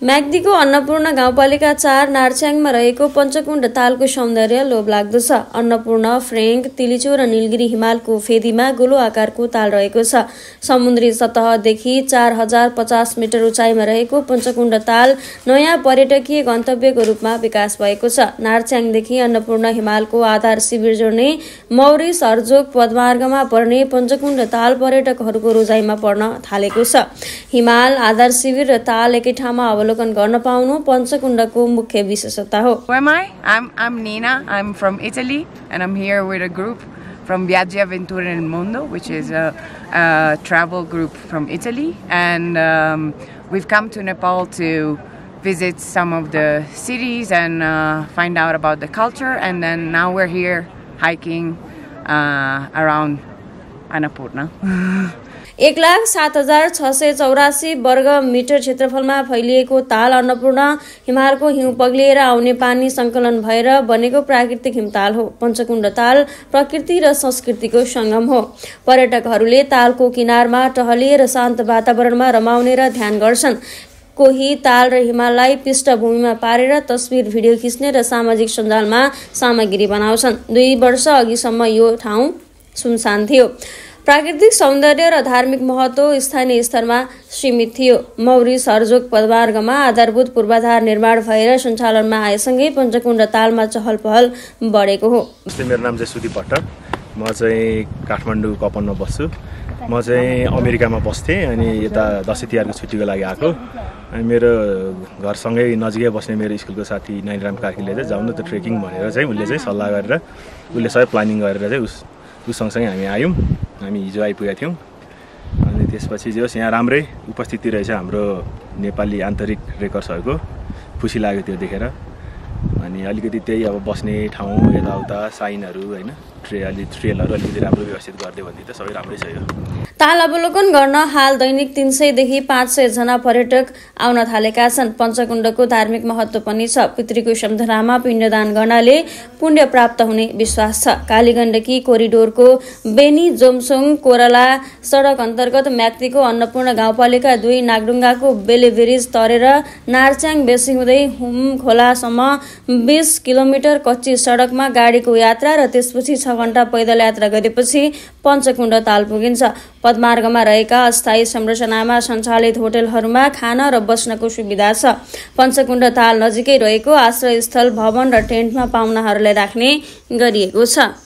म्याग्दीको अन्नपूर्ण गाउँपालिका 4 नार्च्याङमा रहेको पञ्चकुण्ड तालको सौन्दर्य लोभलाग्दो छ। अन्नपूर्ण, फ्रेङ्क, तिलिचो र नीलगिरी हिमालको फेदीमा गोलो आकारको ताल रहेको छ। समुद्री सतहदेखि 4050 मिटर उचाइमा रहेको पञ्चकुण्ड ताल नयाँ पर्यटकीय गन्तव्यको रूपमा विकास भएको छ। नार्च्याङदेखि अन्नपूर्ण हिमालको आधार शिविर जोड्ने मौरी सर्जोग पदमार्गमा पर्ने पञ्चकुण्ड ताल पर्यटकहरूको रोजाइमा पर्न थालेको छ। हिमाल, आधार शिविर र ताल एकै ठाउँमा अवलोकन गर्न पाउनु पञ्चकुण्डको मुख्य विशेषता हो। Who am I? I'm Nina. I'm from Italy and I'm here with a group from Viaggi Avventure nel Mondo, which is a travel group from Italy, and we've come to Nepal to visit some of the cities and find out about the culture, and then now we're here hiking around Annapurna. 1,07,684 वर्ग metre क्षेत्रफलमा फैलिएको ताल अन्नपूर्ण हिमालको हिउँ पग्लिएर आउने पानी संकलन भएर बनेको प्राकृतिक हिमताल हो। पञ्चकुण्ड ताल प्रकृति र संस्कृतिको संगम हो। पर्यटकहरूले तालको किनारमा टहलिएर शान्त वातावरणमा रमाउने र ध्यान गर्छन्। कोही ताल र हिमाललाई पृष्ठभूमिमा पारेर तस्बिर, भिडियो खिच्ने र सामाजिक सञ्जालमा सामग्री बनाउँछन्। 2 वर्ष अघिसम्म यो ठाउँ सुनसान थियो। प्राकृतिक सौन्दर्य र धार्मिक महत्व स्थानीय स्तरमा सीमित थियो। मौरी सर्जोग पदमार्गमा आधारभूत पूर्वाधार निर्माण भएर सञ्चालनमा आएसँगै पञ्चकुण्ड तालमा चहल पहल बढेको हो। मेरो नाम चाहिँ सुदीप भट्ट। म चाहिँ काठमाडौँ कपनमा बस्छु। म चाहिँ अमेरिकामा बस्थेँ, अनि यता दसैँ तिहारको छुट्टीको लागि आएको। अनि मेरो घरसँगै नजिकै बस्ने मेरो स्कुलको साथी नानीराम कार्कीले चाहिँ जाउँ न त ट्रेकिङ भनेर चाहिँ उसले चाहिँ सल्लाह गरेर उसले सबै प्लानिङ गरेर चाहिँ उस सँगसँगै हामी आयौँ। हामी हिजो आइपुगेका थियौँ। अनि त्यसपछि जे होस् यहाँ राम्रै उपस्थिति रहेछ हाम्रो नेपाली आन्तरिक रेकर्ड्सहरूको। खुसी लाग्यो त्यो देखेर। अनि अलिकति त्यही अब बस्ने ठाउँ यताउता साइनहरू होइन ट्रेलहरू अलिकति राम्रो व्यवस्थित गरिदियो भने त सबै राम्रै छ। यो ताल अवलोकन गर्न हाल दैनिक 300 देखि 500 जना पर्यटक आउन थालेका छन्। पञ्चकुण्डको धार्मिक महत्व पनि छ। पितृको सम्झनामा पिण्डदान गर्नाले पुण्य प्राप्त हुने विश्वास छ। कालीगण्डकी कोरिडोरको बेनी जोमसोङ कोरला सडक अन्तर्गत म्याग्दीको अन्नपूर्ण गाउँपालिका 2 नागडुङ्गाको बेले ब्रिज तरेर नार्च्याङ बेसी हुँदै हुम खोलासम्म 20 किलोमिटर कच्ची सडकमा गाडीको यात्रा र त्यसपछि 6 घण्टा पैदल यात्रा गरेपछि पञ्चकुण्ड ताल पुगिन्छ। पदमार्गमा रहेका अस्थायी संरचनामा सञ्चालित होटलहरूमा खाना र बस्नको सुविधा छ। पञ्चकुण्ड ताल नजिकै रहेको आश्रयस्थल, भवन र टेन्टमा पाहुनाहरूलाई राख्ने गरिएको छ।